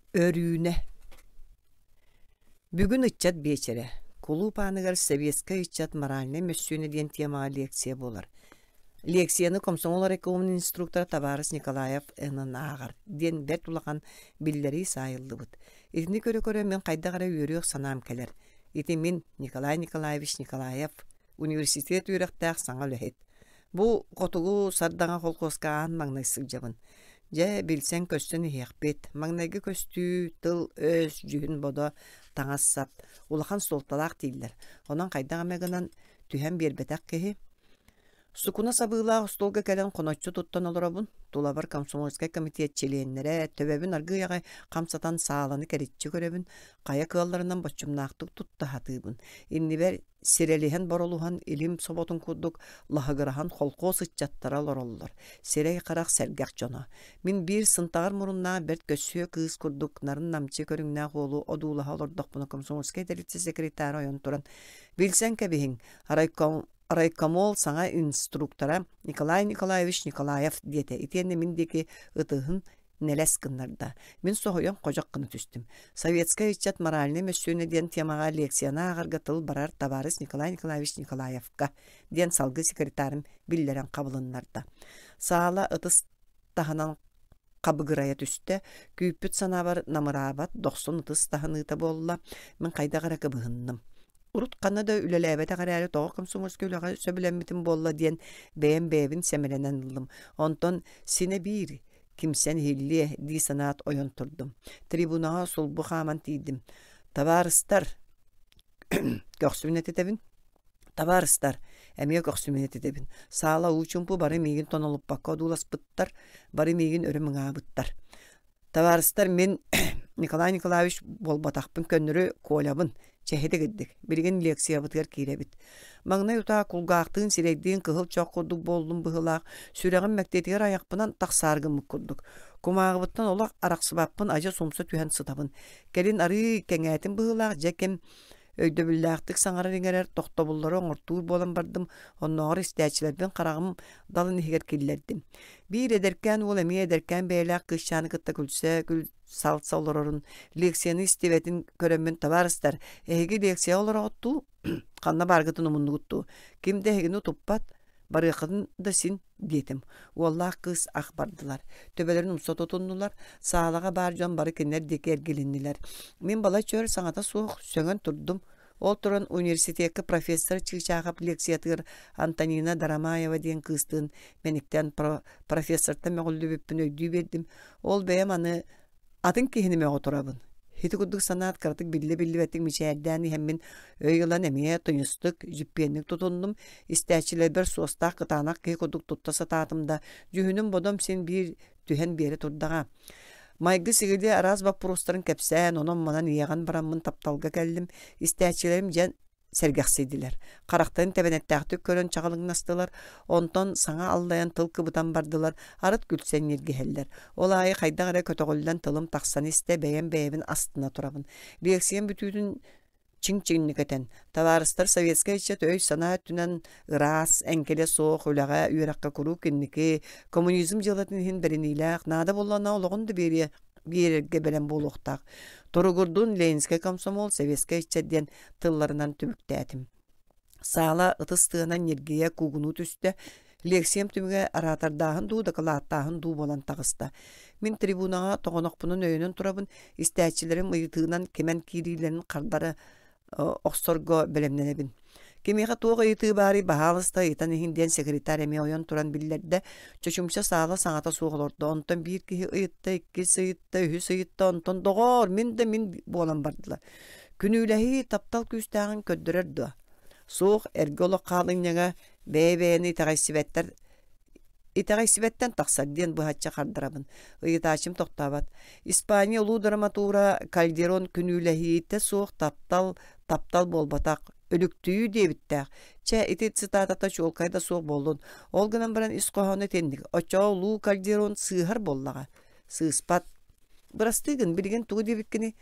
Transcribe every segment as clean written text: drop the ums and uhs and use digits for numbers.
Өрүүнэ Бүгүн ыччат биэчэрэ. Кулууп ааныгар «Сэбиэскэй ыччат моральнай мөссүөнэ» диэн темаҕа лекция буолар. Лекцияны комсомол райкомун инструктора табаарыс Николаев Н. ааҕар диэн бэрт улахан биллэрии саайыллыбыт. Итини көрө-көрө мин хайдах эрэ үөрүөх санаам кэлэр. Ити мин, Николай Николаевич Николаев, университет үөрэхтээх саҥа үлэһит. Бу Хотугу Сардаҥа холкуоска аан маҥнай сылдьабын. Дьэ, билсэн-көстөн иһиэхпит. Маҥнайгы көстүү, тыл-өс, дьүһүн-бодо, таҥас-сап улахан суолталаах дииллэр. Онон хайдах эмэ гынан түһэн биэрбэтэх киһи. Сукуна сабыылаах остуолга кэлэн хоноччу туттан олоробун. Тулабар комсомольскай комитет чилиэннэрэ, төбөбүн аргыый аҕай хамсатан сааланы кэриччи көрөбүн, хайа кыалларынан боччумнаахтык тутта сатыыбын. Иннибэр Сирэлиһэн-боролуһан илим соботун курдук лаһыгыраһан холкуос ыччаттара олороллор, сирэй-харах сэргэх дьоно. Мин биир сынтаҕар муруннаах бэрт көссүө кыыс курдук нарын-намчы көрүҥнээх уолу одуулаһа олордохпуна комсомольскай тэрилтэ секретара ойон туран «Билсэн кэбиһиҥ, райком, райкомол саҥа инструктора Николай Николаевич Николаев» диэтэ итиэннэ мин диэки ытыһын нэлэс гыннарда. Мин соһуйан ходьох гына түстүм. Советскай ыччат моральнай мөссүөнэ диэн темаҕа лекцияны ааҕарга тыл барар табаарыс Николай Николаевич Николаевка диэн салгыы секретарым биллэрэн хабылыннарда. Саала ытыс таһынан хабыгырайа түстэ, күүппүт санаабар намыраабат дохсун ытыс таһыныыта буолла. Мин хайдах эрэ кыбыһынным. Урут ханна да үлэлээбэтэх эрээри тоҕо комсомольскай үлэҕэ сөбүлэммитим буолла диэн бэйэм бэйэбин сэмэлэнэн ыллым. Онтон синэ биир кимсэн иһиллиэ дии санаат ойон турдум. Трибунаҕа сулбу хааман тиийдим. Табаарыстар, көхсүбүн этитэбин. Табаарыстар, эмиэ көхсүбүн этитэбин. Саала уу-чумпу бары миигин тонолуппакка одууласпыттар, бары миигин өрө мыҥаабыттар. Табаарыстар, мин Николай Николаевич буолбатахпын көннөрү Колябын. Чэһитик ирдик. Билигин лекциябытыгар киирэбит. Маҥнай утаа кулгаахтыын сирэйдиин кыһыл чох курдук буоллум быһыылаах, сүрэҕим мэктиэтигэр айахпынан тахсаар гыммыт курдук. Кумааҕыбыттан олох арахсыбаппын адьас умса түһэн сытабын. Кэлин арыый кэҥээтим быһыылаах, дьэ ким өйдөбүллээхтик саҥарар-иҥэрэр, тохтобуллары оҥортуур буолан бардым, оннооҕор истээччилэрбин хараҕым далын иһигэр киллэрдим. Биир эдэркээн уол эмиэ эдэркээн бэйэлээх кыысчааны кытта күлсэ күл салса олорорун, лекцияны истибэтин көрөммүн табаарыстар, эһиги лекция олороҕут дуу, ханна бааргытын умуннугут дуу, ким да эһигини утуппат, барыаххытын да син диэтим. Уоллаах кыыс ах бардылар. Төбөлөрүн умса тутуннулар, саалаҕа баар дьон бары кинилэр диэки эргилиннилэр. Мин балачча өр саҥата суох сөҥөн турдум. Ол туран университекка профессор Чыычаахап лекциятыгар Антонина Дарамаева диэн кыыстыын мэниктэн профессортан мөҕүллүбүппүн өйдүү биэрдим. Ол бэйэм аны атын киһини мөҕө турабын. Ити курдук санаат кыратык биллэ-биллибэттик мичээрдээн иһэммин өй ылан эмиэ туньустук, дьиппиэнник тутуннум, истээччилэрбэр суостаах кытаанах киһи курдук тутта сатаатым да, дьүһүнүм-бодом син биир түһэн биэрэ турдаҕа. Майгы-сигили араас боппуруостарын кэпсээн, онон-манан иэҕэн бараммын тапталга кэллим, истээччилэрим дьэ сэргэхсийдилэр. Харахтарын тэбэнэттээхтик көрөн чаҕылыҥнастылар, онтон саҥа аллайан тыл кыбытан бардылар, арыт күлсэн ньиргиһэллэр. Ол аайы хайдах эрэ көтөҕүллэн тылым тахсан истэ, бэйэм бэйэбин астына турабын. Лекциям бүтүүтүн чиҥ-чиҥник этэн, табаарыстар советскай ыччат өй-санаа өттүнэн ыраас, эҥкилэ суох үлэҕэ, үөрэххэ куруук инники, коммунизм дьыалатын иһин бэриниилээх, наада буоллаҕына олоҕун да биэриэ биэрэргэ бэлэм буолуохтаах. Туругурдун Ленинскэй комсомол, советскай ыччат диэн тылларынан түмүктээтим. Саала ытыс тыанан ньиргийэ куугунуу түстэ. Лекциям түмүгэ араатардааһын дуу, дакылааттааһын дуу буолан таҕыста. Мин трибунаҕа тоҕонохпунан өйөнөн турабын, истээччилэрим ыйытыынан кимэн киириилэрин хардары охсорго бэлэмнэнэбин. Кимиэхэ туох ыйытыы баарый баһаалыста ыйытан иһин диэн секретарь эмиэ ойон туран биллэрдэ. Чочумча саала саҥата суох олордо. Онтон биир киһи ыйытта, иккис ыйытта, үһүс ыйытта, онтон доҕоор, мин да мин буолан бардылар. Күнүүлэһии таптал күүстээҕин көрдөрөр дуо? Суох, эргэ олох хаалынньаҥа бэйэ-бэйэни итэҕэйсибэттэр итэҕэйсибэттэн тахсар диэн быһаччы хардарабын. Ыйытааччым тохтообот. Испания улуу драматура Кальдерон күнүүлэһиитэ суох таптал, таптал буолбатах, өлүктүйүү диэбиттээх. Чэ, ити цитатата чуолкай да суох буоллун. Ол гынан баран ис хоһооно итинник. Оччоҕо улуу Кальдерон сыыһар буоллаҕа. Сыыспат. Бырастыы гын, билигин тугу диэбиккиний?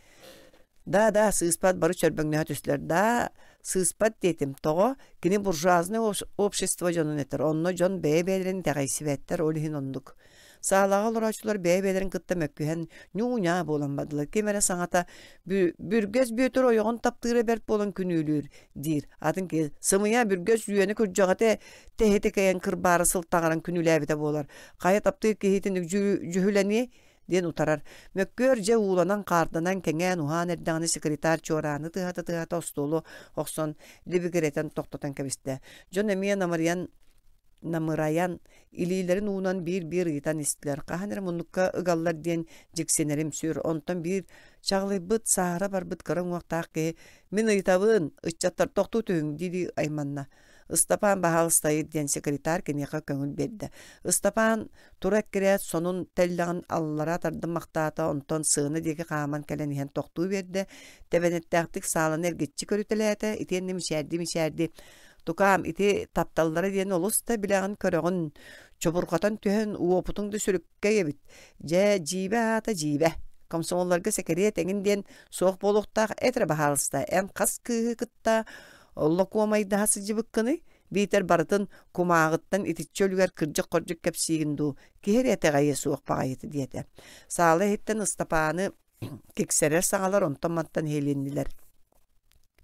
Да, да, сыыспат бары чөрбөҥнөһө түстүлэр. Да, сыыспат диэтим. Тоҕо? Кини буржуазнай общество дьонун этэр. Онно дьон бэйэ-бэйэлэрин итэҕэйсибэттэр, ол иһин оннук. Саалаҕа олорооччулар бэйэ-бэйэлэрин кытта мөккүһэн ньуу-ньаа буолан бардылар. Ким эрэ саҥата «Бүргэс Бүөтүр ойоҕун таптыыра бэрт буолан күнүүлүүр» диир. Атын киһи «Сымыйа Бүргэс үөнэ күрдьэҕэтэ тэһитэ кэйэн кырбаары сылтаҕыран күнүүлээбитэ буолар. Хайа таптыыр киһитин дьүһүлэниэй?» диэн утарар. Мөккүөр дьэ ууланан-хаарданан кэҥээн-уһаан эрдэҕинэ секретарь чуорааны тыаһата-тыаһата остуолу охсон либигирэтэн тохтотон кэбистэ. Дьон эмиэ намырыйан намырайан, илиилэрин уунан биир-биир ыйытан истилэр. Хаһан эрэ муннукка ыгаллар диэн дьиксинэрим сүр. Онтон биир чаҕылыйбыт, сааһыра барбыт кыра уҥуохтаах киһи «Мин ыйытабын, ыччаттар тохтуу түһүҥ» дии-дии айманна. Ыстапаан баһаалыста ыйыт диэн секретарь киниэхэ көҥүл биэрдэ. Ыстапаан тура эккирээт сонун тэллэҕин аллара тардыммахтаата, онтон сыана диэки хааман кэлэн иһэн тохтуу биэрдэ, тэбэнэттээхтик сааланы эргиччи көрүтэлээтэ, итиэннэ мичээрдии-мичээрдии Тукаам, ити тапталлара диэн олус да билэҕин-көрөҕүн, чобурҕатан түһэн уопутуҥ да сүрүккэй эбит. Дьэ, дьиибэ аата дьиибэ. Комсомолларга сэкириэт эҥин диэн суох буолуохтаах эт эрэ баһаалыста, эн хас кыыһы кытта локуомайдаһа сылдьыбыккыный? Биитэр барытын кумааҕыттан итиччэ үлүгэр кырдьык-хордьук кэпсиигин дуу, киһи эрэ итэҕэйиэ суох баҕайыта диэтэ. Саала иһиттэн Ыстапааны киксэрэр саҥалар онтон-мантан иһилиннилэр.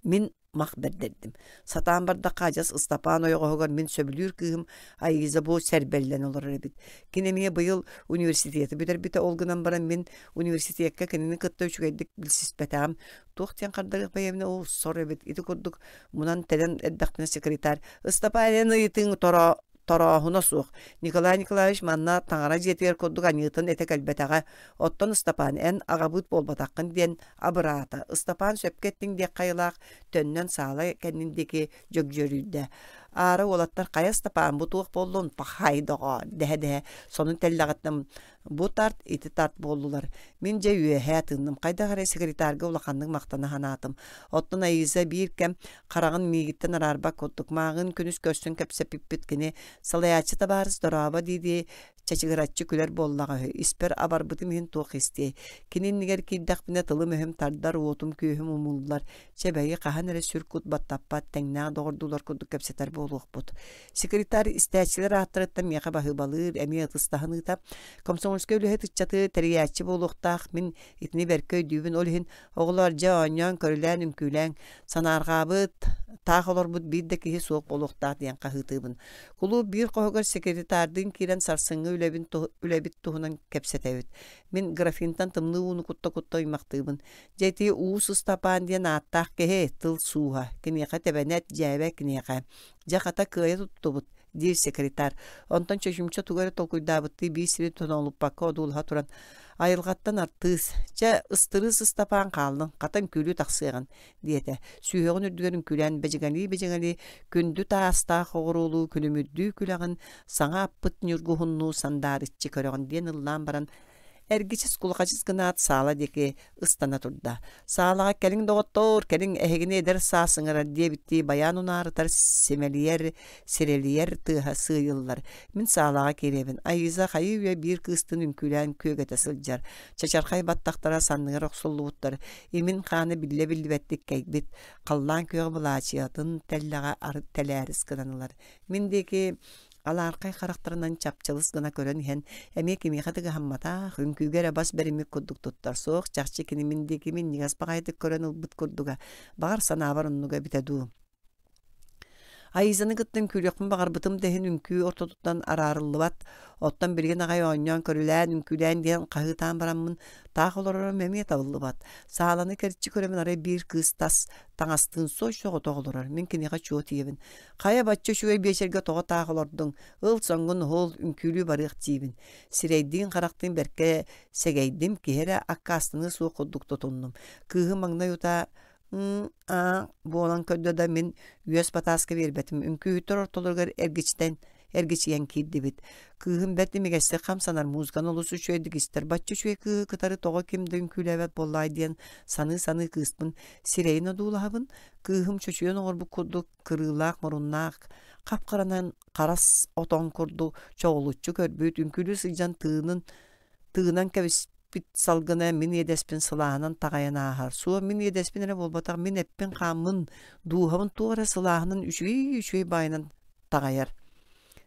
Мин мах бэрдэрдим. Сатаан бардахха адьас Ыстапаан ойоҕоһугар мин сөбүлүүр кыыһым Аиза бу сэрбэллэн олорор эбит. Кини эмиэ быйыл университеты бүтэрбитэ, ол гынан баран мин университекка кинини кытта үчүгэйдик билсиспэтэҕим. Туох диэн хардарыах бэйэбинэ ол сор эбит. Ити курдук мунан тэлэн эрдэхпинэ секретарь «Ыстапаан эн ыйытыыҥ торо торооһуна суох. Николай Николаевич манна таҥара дьиэтигэр курдук аньыытын этэ кэлбэтэҕэ. Оттон Ыстапаан эн аҕабыыт буолбатаххын диэн абыраата. Ыстапаан сөпкө эттиҥ диэххэ айылаах төннөн саала кэннин диэки дьөгдьөрүйдэ. Аара уолаттар хайа Ыстапаан бу туох буоллун пахай доҕоор дэһэ-дэһэ сонун тэллэҕиттэн бу тарт ити тарт буоллулар. Мин дьэ үөһээ тыынным. Хайдах эрэ секретарга улаханнык махтана санаатым. Оттон Аиза биир кэм хараҕын миигиттэн араарбат курдук мааҕын күнүс көрсөн кэпсэппиппит кини салайааччы табаарыс дорообо дии-дии чачыгыраччы күлэр буоллаҕа үһү. Испэр абарбытым иһин туох истиэй. Кини иннигэр киирдэхпинэ тылым-өһүм тардар, уотум-күөһүм умуллар. Чэ бэйи хаһан эрэ сүр-кут баттаппат, тэҥнээх доҕордуулар курдук кэпсэтэр буолуохпут. Секретарь истээччилэр ааттарыттан миэхэ баһыыбалыыр, эмиэ ытыс таһыныыта. Комсомольскай үлэһит ыччаты тэрийээччи буолуохтаах, мин итини бэркэ өйдүүбүн, ол иһин оҕолоор дьэ оонньоон, көрүлээн, үҥкүүлээҥ, санаарҕаабыт, таах олорбут биир да киһи суох буолуохтаах диэн хаһыытыыбын. Кулууп биир хоһугар секретардыын киирэн сарсыҥҥы үлэбин үлэбит туһунан кэпсэтэбит. Мин графинтан тымныы ууну кутта-кутта ыймахтыыбын. Дьэ ити Уус Ыстапаан диэн ааттаах киһи, тыл сууһа. Киниэхэ тэбэнэт, дьээбэ киниэхэ. Дьэ хата кыайа туттубут, диир секретарь. Онтон чочумча тугу эрэ толкуйдаабыттыы биир сири тонолуппакка одуулаһа туран айылҕаттан артыыс, чэ, ыстырыыс Ыстапаан хааллын, хата үҥкүүлүү тахсыаҕын, диэтэ. Сүһүөҕүн үрдүгэр үҥкүүлээн бэдьигэлии-бэдьигэлии күндү таастаах оҕуруолуу күлүмүрдүү күлэҕин саҥа аппыт ньургуһуннуу сандаарыччы көрөҕүн диэн ыллаан баран эргичис кулахачыс гынаат саала диэки ыстана турда. Саалаҕа кэлиҥ доҕоттоор, кэлиҥ эһигини эдэр саас ыҥырар диэбиттии байаан унаарытар, симэлийэр, сирэлийэр тыаһа сыыйыллар. Мин саалаҕа киирэбин. Аиза хайыы-үйэ биир кыыстын үҥкүүлээн күөгэтэ сылдьар. Чачархай баттахтара санныгар охсуллубуттар. Имин хаана биллэ-биллибэттик кэйбит. Халлаан күөҕэ былаачыйатын тэллэҕэ арыт тэлээрис гынан ылар. Мин диэки алаархай харахтарынан чапчылыс гына көрөн иһэн эмиэ кимиэхэ да кыһамматах, үҥкүүгэ эрэ бас бэриммит курдук туттар. Суох, чахчы кини мин диэки минньигэс баҕайытык көрөн ылбыт курдуга. Баҕар, санаабар оннуга эбитэ дуу. Аизаны кытта үҥкүүлүөхпүн баҕарбытым да иһин үҥкүү ортотуттан араарыллыбат, оттон билигин аҕай оонньоон көрүлээн, үҥкүүлээн диэн хаһыытаан бараммын таах олорорум эмиэ табыллыбат. Сааланы кэрчи көрөмүн арай биир кыыс тас таҥастыын сой-соҕотох олорор. Мин киниэхэ чуо тиийэбин. Хайа бачча үчүгэй биэчэргэ тоҕо таах олордуҥ? Ыл соҥҥун уһул, үҥкүүлүү барыах диибин. Сирэйдиин-харахтыын бэркэ сэгэйдим, киһи эрэ аккаастаныа суох курдук тутуннум. Кыыһым маҥнай утаа аа буолан көрдө да мин үөс батааска биэрбэтим. Үҥкүүһүттэр ортолоругар эргичитэн эргичийэн киирдибит. Кыыһым бэрт имигэстик хамсанар, музыканы олус үчүгэйдик истэр. Бачча үчүгэй кыыһы кытары тоҕо ким да үҥкүүлээбэт буоллаай диэн саныы-саныы кыыспын сирэйин одуулаһабын. Кыыһым чочуйан оҥорбут курдук кырыылаах муруннаах, хап-харанан харас отон курдук чоҕулуччу көрбүт, үҥкүүлүү сылдьан тыынын тыынан кэбиспит салгына мин иэдэспин сылааһынан таҕайан ааһар. Суох, мин иэдэспин эрэ буолбатах, мин эппин-хааммын, дууһабын туох эрэ сылааһынан үчүгэй-үчүгэй баайынан таҕайар.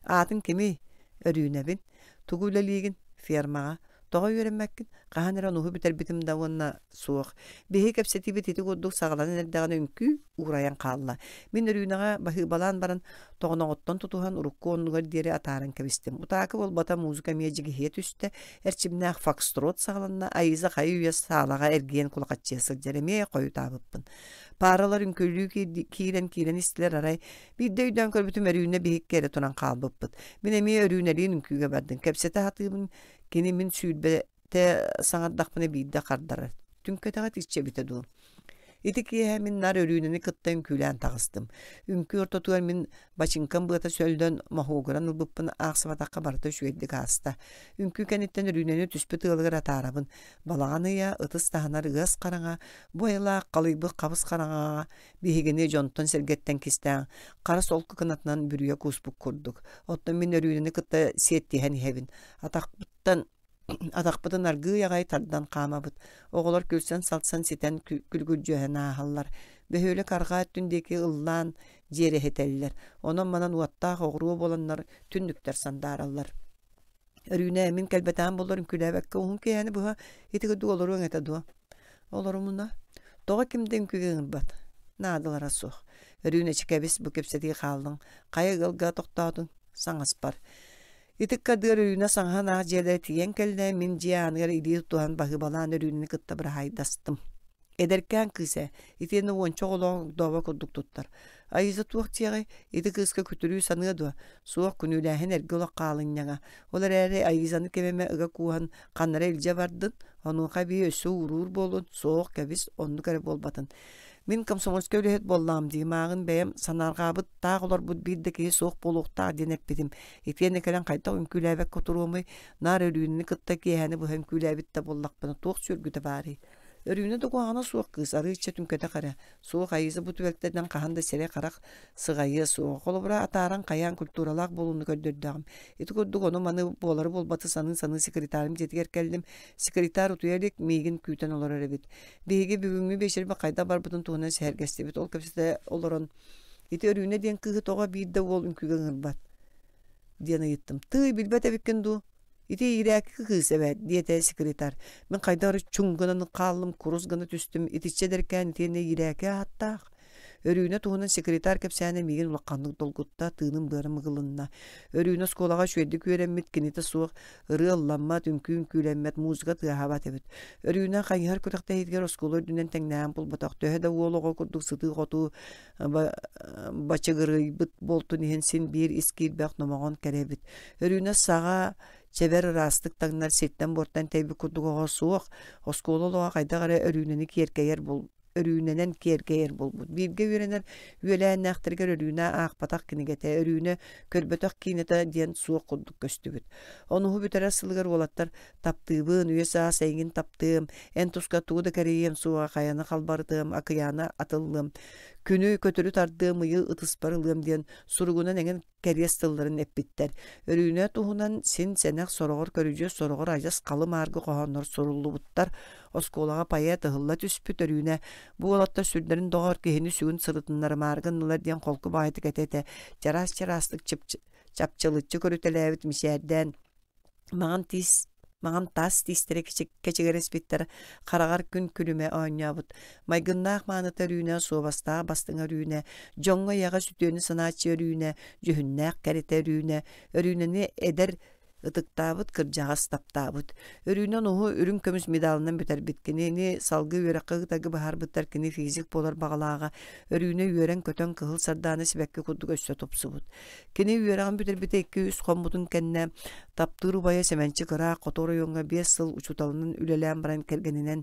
Аатыҥ кимий? Өрүүнэбин. Тугу үлэлиигин? Фермаҕа. Тоҕо үөрэммэккин? Хаһан эрэ онуһу бүтэрбитим да уонна суох. Биһиги кэпсэтиибит ити курдук саҕаланан эрдэҕинэ үҥкүү уурайан хаалла. Мин Өрүүнэҕэ баһыыбалаан баран, тоҕоноҕуттан тутуһан урукку оннугар диэри атааран кэбистим. Утаакы буолбата музыка эмиэ дьигиһийэ түстэ, эрчимнээх фокстрот саҕаланна, Аиза хайы-үйэ саалаҕа эргийэн кулахаччыйа сылдьар эмиэ хойутаабыппын. Пааралар үҥкүүлүү киирэн киирэн истилэр арай Биирдэ өйдөөн көрбүтүм Өрүүнэ биһикки эрэ туран хаалбыппыт. Мин эмиэ Өрүүнэлиин үҥкүүгэ бардым. Кэпсэтэ сатыыбын, кини мин сүүрбэтэ саҥардахпына биирдэ хардарар. Түҥкэтэҕэ итиччэ эбитэ дуу. Ити киэһэ мин наар Өрүүнэни кытта үҥкүүлээн таҕыстым. Үҥкүү ортотугар мин бачыҥкам быата сөллөн, моһуогуран ылбыппын аахсыбатахха барыта үчүгэйдик ааста. Үҥкүү кэнниттэн Өрүүнэни түспүт ыалыгар атаарабын. Балаҕан ыйа, ытыс таһынар ыас хараҥа, бу айылаах халыйбыт хабыс хараҥаҕа Биһигини дьонтон-сэргэттэн кистээн, хара солко кынатынан бүрүйэ кууспут курдук. Оттон мин Өрүүнэни кытта сиэттиһэн иһэбин. Атахпыттан атахпытын аргыый аҕай тардан хаамабыт. Оҕолор күлсэн-салсан ситэн күлүгүрдьүһэн ааһаллар. Бөһүөлэк арҕаа өттүн диэки ыллаан дьиэрэһитэллэр. Онон-манан уоттаах оҕуруо буоланнар түннүктэр сандаараллар. Өрүүнэ, мин кэлбэтэҕим буоллар үҥкүүлээбэккэ уһун киэһэни быһа ити курдук олоруоҥ этэ дуо? Олорумуна. Тоҕо ким да үҥкүүгэ ыҥырбат? Наадалара суох. Өрүүнэчикэбис бу кэпсэтии хааллыҥ. Хайа ыалга тохтоотуҥ? Саҥаспар. Ити ыккардыгар Өрүүнэ саҥаһын аах дьиэлэрэ тиийэн кэллэ, мин дьиэ ааныгар илии тутуһан баһыыбалаан Өрүүнэни кытта быраһаайдастым. Эдэркээн кыыс ээ, итиэннэ уонча оҕолоох огдообо курдук туттар. Айыыса туох диэҕэй, ити кыыска күтүрүү саныа дуо? Суох, күнүүлээһин эргэ олох хаалынньаҥа. Ол эрээри Айыысаны ким эмэ ыга кууһан ханна эрэ илдьэ бардын, онуоха эбии өссө ууруур буолуон, суох, кэбис, оннук эрэ буолбатын. Мин комсомольскай үлэһит буоллаҕым дии, мааҕын бэйэм санаарҕаабыт, таах олорбут биир да киһи суох буолуохтаах диэн эппитим. Итиэннэ кэлэн хайдах үҥкүүлээбэккэ туруомуй, наар Өрүүнэни кытта киэһэни быһа үҥкүүлээбит да буоллахпына туох сүөргүтэ баарый? Өрүүнэ да куһаҕана суох кыыс, арыычча түҥкэтэх эрэ. Суох Айыыса бу түбэлтэнэн хаһан да сирэй-харах сыҕайыа суоҕа. Холобура, атааран хайаан культуралаах буолууну көрдөрдөҕүм. Ити курдук ону-маны буолары-буолбаты саныы-саныы секретарым дьиэтигэр кэллим. Секретарь утуйа илик, миигин күүтэн олорор эбит. Биһиги бүгүҥҥү биэчэрбит хайдах барбытын туһунан сэһэргэстибит. Ол кэпсэтэ олорон, ити Өрүүнэ диэн кыыһы тоҕо биир да уол үҥкүүгэ ыҥырбат диэн ыйыттым. Тыый, билбэт эбиккин дуу? Ити иирээки кыыс эбээт, диэтэ секретарь. Мин хайдах эрэ чуҥ гынан хааллым, курус гына түстүм, итиччэ эдэркээн итиэннэ иирээки ааттаах. Өрүүнэ туһунан секретарь кэпсээнэ миигин улаханнык долгутта, тыыным-быарым ыгылынна. Өрүүнэ оскуолаҕа үчүгэйдик үөрэммит, кинитэ суох ырыа ылламмат, үҥкүү үҥкүүлэммэт, музыка тыаһаабат эбит. Өрүүнэ хайыһар күрэхтэһиитигэр оскуола үрдүнэн тэҥнээҕин булбатах, төһө да уол оҕо курдук сытыы-хотуу бачыгырыйбыт буолтун иһин син биир ис киирбэх номоҕон кэрэ эбит. Өрүүнэ саҕа чэбэр ыраастык таҥнар сиртэн-буортан тэйбит курдук оҕо суох, оскуола олоҕо хайдах эрэ Өрүүнэни киэркэйэр буол Өрүүнэнэн киэркэйэр буолбут. Бииргэ үөрэнэр үөлээннээхтэригэр Өрүүнэ аахпатах кинигэтэ, Өрүүнэ көрбөтөх киинэтэ диэн суох курдук көстүбүт. Онуһу бүтэрэр сылыгар уолаттар Таптыыбын, үйэ-саас эйигин таптыам, эн туска тугу да кэрийиэм суоҕа, хайаны халбарытыам, акыйааны атыллыам, күнү көтөрү тардыам, ыйы ытыспар ылыам диэн суругунан эҥин кэриэс тылларын эппиттэр. Өрүүнэ туһунан син сэнэх сороҕор көрүдьүөс, сороҕор адьас халы-мааргы хоһооннор суруллубуттар. Оскуолаҕа поэт ыһылла түспүт Өрүүнэ бу уолаттар сүрдэрин доҕор киһини сүгүн сырытыннарымаары гыннылар диэн холку баҕайытык этэ-этэ чараас-чараастык чапчылыччы көрүтэлээбит мичээрдээн Маҥан тиис маҥан таас тиистэрэ кэчигэрэспиттэр, хараҕар күн күлүмэ оонньообут. Майгыннаах мааныта Өрүүнэ, суобастаах бастыҥа Өрүүнэ, дьоҥҥо эйэҕэ сүтүөнү санааччы Өрүүнэ, дьүһүннээх кэрэтэ Өрүүнэ, Өрүүнэни эдэр ытыктаабыт, кырдьаҕас таптаабыт. Өрүүнэ онуһу үрүҥ көмүс медалынан бүтэрбит. Кинини салгыы үөрэххэ ыытарга быһаарбыттар кини физик буолар баҕалааҕа. Өрүүнэ үөрэн-көтөн кыһыл сардаана сибэкки курдук өссө тупсубут. Кини үөрэҕин бүтэрбитэ икки-үс хоммутун кэннэ таптыыр убайа Сэмэнчик ыраах хоту оройуоҥҥа 5 сыл учууталынан үлэлээн баран кэргэнинэн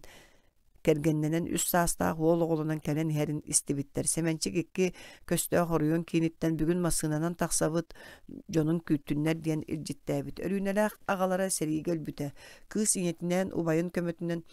кэргэннэнэн үс саастаах уол оҕолонон кэлэн иһэрин истибиттэр. Сэмэнчик икки көстөөх оройуон кииниттэн бүгүн массыынанан тахсабыт дьонун күүттүннэр диэн илдьиттээбит. Өрүүнэлээх аҕалара сэриигэ өлбүтэ. Кыыс ийэтинээн убайын көмөтүнэн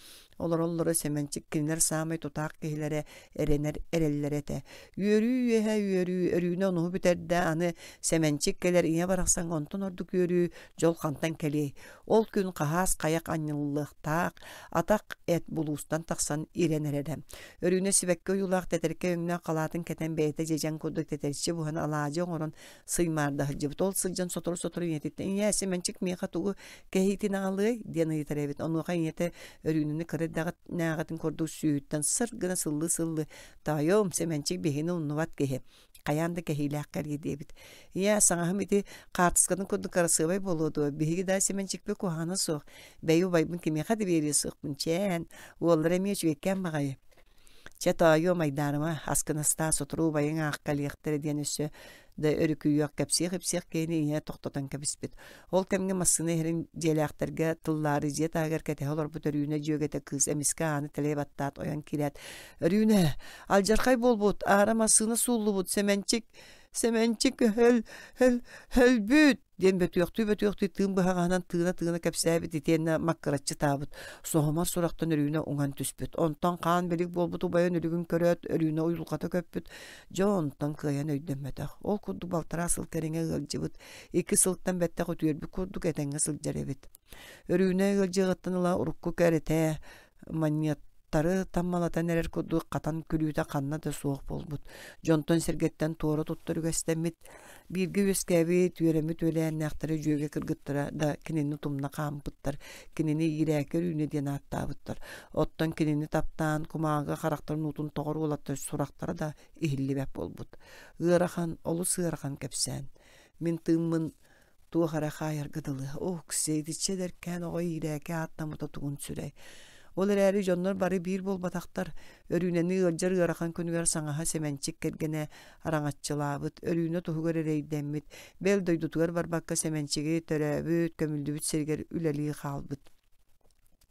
Олороллоро Сэмэнчик кинилэр саамай тутаах киһилэрэ эрэнэр эрэллэрэ этэ. Үөрүү үөһэ үөрүү, Өрүүнэ онуһу бүтэрдэ, аны Сэмэнчик кэлэр ийэ барахсаҥҥа онтон ордук үөрүү, дьол хантан кэлиэй. Ол күн хаһаас хайах анньыллыахтаах, атах эт булуустан тахсар. тахсан ирэн эрэрэ. Өрүүнэ сибэкки ойуулаах тэтэркэй өҥнөөх халаатын кэтэн бэйэтэ дьэдьэн курдук тэтэрчи буһан алаадьы оҥорон сыймаарда сылдьыбыт. Ол сылдьан сотору-сотору ийэтиттэн «Ийээ, Сэмэнчик миэхэ тугу кэһиитин аҕалыай?» диэн ыйытар эбит. Онуоха ийэтэ Өрүүнэни кыра эрдэҕинээҕитин курдук сүүһүттэн сыр гына сыллыы-сыллыы «Таайым, Сэмэнчик биһигини умнубат киһи, хайаан да кэһиилээх кэлиэ» диэбит. «Ийээ, саҥаһым ити хаартыскатын курдук кырасыабай буолуо дуо? Биһиги да Сэмэнчикпит куһаҕана суох. Бэйи убайбын кимиэхэ да биэриэ суохпун, чээн, уоллара эмиэ үчүгэйкээн баҕайы». Чэ, тоойуом, айдаарыма, аскын астаа, сотору убайыҥ аах кэлиэхтэрэ диэн өссө да өрүкүйүөх, кэпсиэх-ипсиэх киһини ийэ тохтотон кэбиспит. Ол кэмҥэ массыына иһэрин дьиэлээхтэргэ тыллаары дьиэ таһыгар кэтэһэ олорбут Өрүүнэ дьүөгэтэ кыыс эмискэ ааны тэлэйэ баттаат ойон киирээт, «Өрүүнэ, алдьархай буолбут, аара массыына сууллубут, Сэмэнчик, Сэмэнчик өл, өл, өлбүт!» диэн бөтүөхтүү-бөтүөхтүү тыын быһаҕаһынан тыына-тыына кэпсээбит итиэннэ маккыраччы таабыт. Соһумар сурахтан Өрүүнэ уҥан түспүт. Онтон хаан билик буолбут убайын өлүгүн көрөөт, Өрүүнэ уйулҕата көппүт. Дьэ онтон кыайан өйдөммөтөх. Ол курдук балтараа сыл кэриҥэ ыалдьыбыт. Икки сылтан бэттэх үтүөрбүт курдук этэҥҥэ сылдьар эбит. Өрүүнэ ыалдьыаҕыттан ыла урукку кэрэтэ манньыаттары таммалатан эрэр курдук хатан күлүүтэ ханна да суох буолбут. Дьонтон-сэргэттэн туора туттар үгэстэммит, бииргэ үөскээбит, үөрэммит үөлээннээхтэрэ дьүөгэ кыргыттара да кинини тумна хаампыттар, кинини иирээки Өрүүнэ диэн ааттаабыттар. Оттон кинини таптаан кумааҕыга харахтарын уутун тоҕор уолаттар сурахтара да иһиллибэт буолбут. Ыарахан, олус ыарахан кэпсээн. Мин тыыммын Туох эрэ хаайарга дылы, Ок-сиэ, итиччэ эдэркээн оҕо иирээки ааттаммыта тугун сүрэй. Ол эрээри дьоннор бары биир буолбатахтар. Өрүүнэни ыалдьар ыарахан күнүгэр саҥаһа Сэмэнчик кэргэнэ араҥаччылаабыт, Өрүүнэ туһугар эрэйдэммит, бэл дойдутугар барбакка Сэмэнчиги төрөөбүт, көмүллүбүт сиригэр үлэлии хаалбыт.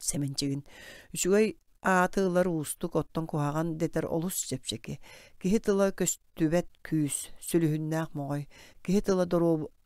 Сэмэнчигин үчүгэй ааты ылар уустук, оттон куһаҕан дэтэр олус чэпчэки. Киһи тыла көстүбэт күүс, сүлүһүннээх моҕой. Киһи тыла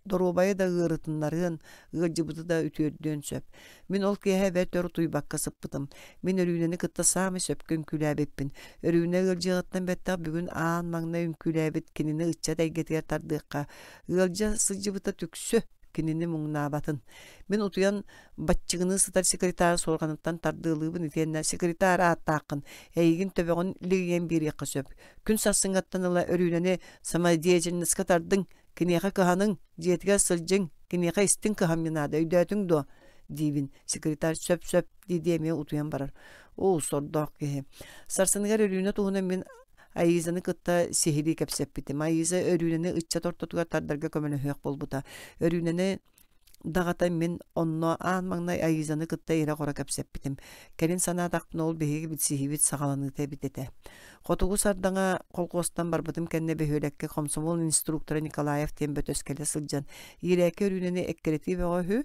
доруобайа да ыарытыннарыан, ыалдьыбыты да үтүөрдүөн сөп. Мин ол киэһэ бэрт өр утуйбакка сыппытым. Мин Өрүүнэни кытта саамай сөпкө үҥкүүлээбиппин. Өрүүнэ ыалдьыаҕыттан бэттэх бүгүн аан маҥнай үҥкүүлээбит кинини ыччат эйгэтигэр тардыахха. Ыалдьа сылдьыбыта түксү, кинини муҥнаабатын. Мин утуйан баччыгыныы сытар секретарь суорҕаныттан тардыалыыбын итиэннэ секретарь ааттааххын, эйигин төбөҕүн лигийэн биэриэххэ сөп. Күн сарсыҥҥаттан ыла Өрүүнэни самодеятельноска тардыҥ, Киниэхэ кыһаныҥ, дьиэтигэр сылдьыҥ, киниэхэ истиҥ кыһамньы наада, өйдөөтүҥ дуо? диибин. Секретарь сөп-сөп дии-дии эмиэ утуйан барар. Оо, сордоох киһи. Сарсыныгар Өрүүнэ туһунан мин Аизаны кытта сиһилии кэпсэппитим. Аиза Өрүүнэни ыччат ортотугар тардарга көмөлөһүөх буолбута. Өрүүнэни даҕата мин онно аан маҥнай Аизаны кытта ирэ-хоро кэпсэппитим. Кэлин санаатахпына ол биһиги билсиһиибит саҕаланыыта эбит этэ. Хотугу Сардаҥа колхуостан барбытым кэннэ бөһүөлэккэ комсомол инструктора Николаев диэн бөтөс кэлэ сылдьан иирээки Өрүүнэни эккирэтии бөҕө үһү,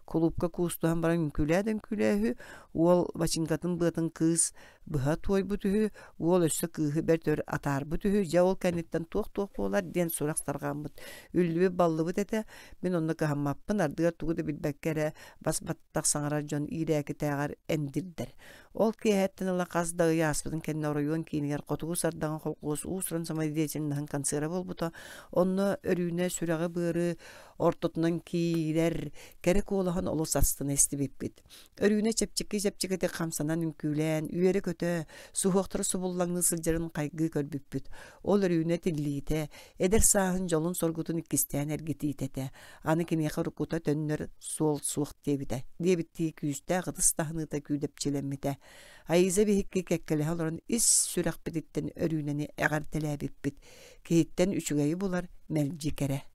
кулуупка куустуһан баран үҥкүүлээ да үҥкүүлээ үһү, уол бачыыҥкатын быатын кыыс быһа туойбут үһү, уол өссө кыыһы бэрт өр атаарбыт үһү, дьэ ол кэнниттэн туох-туох буолар диэн сурах тарҕаммыт. Үллүбүт-баллыбыт этэ, мин онно кыһаммаппын, ардыгар тугу да билбэккэ эрэ бас-баттах саҥарар дьон иирээкитээҕэр эндирдэр. Ол киэһэттэн ыла хас да ый ааспытын кэннэ оройуон киинигэр Хотугу Сардаҥа холкуос уус-уран самодеятельноһын концера буолбута. Онно Өрүүнэ сүрэҕи-быары ортотунан киирэр кэрэ куолаһын олус астына истибиппит. Өрүүнэ чэпчэки-чэпчэкитик хамсанан үҥкүүлээн, үөрэ-көтө, суһуохтара субуллаҥныы сылдьарын хайгыы көрбүппүт. Ол Өрүүнэ тиллиитэ, эдэр сааһын дьолун-соргутун иккистээн эргитиитэ этэ. Аны киниэхэ уруккута төннөр суол суох диэбитэ. Диэбиттии күүстээх ытыс таһыныыта күүдэпчилэммитэ. Аиза биһикки кэккэлэһэ олорон ис сүрэхпититтэн Өрүүнэни эҕэрдэлээбиппит. Киһиттэн үчүгэйи булар мэлдьи кэрэ.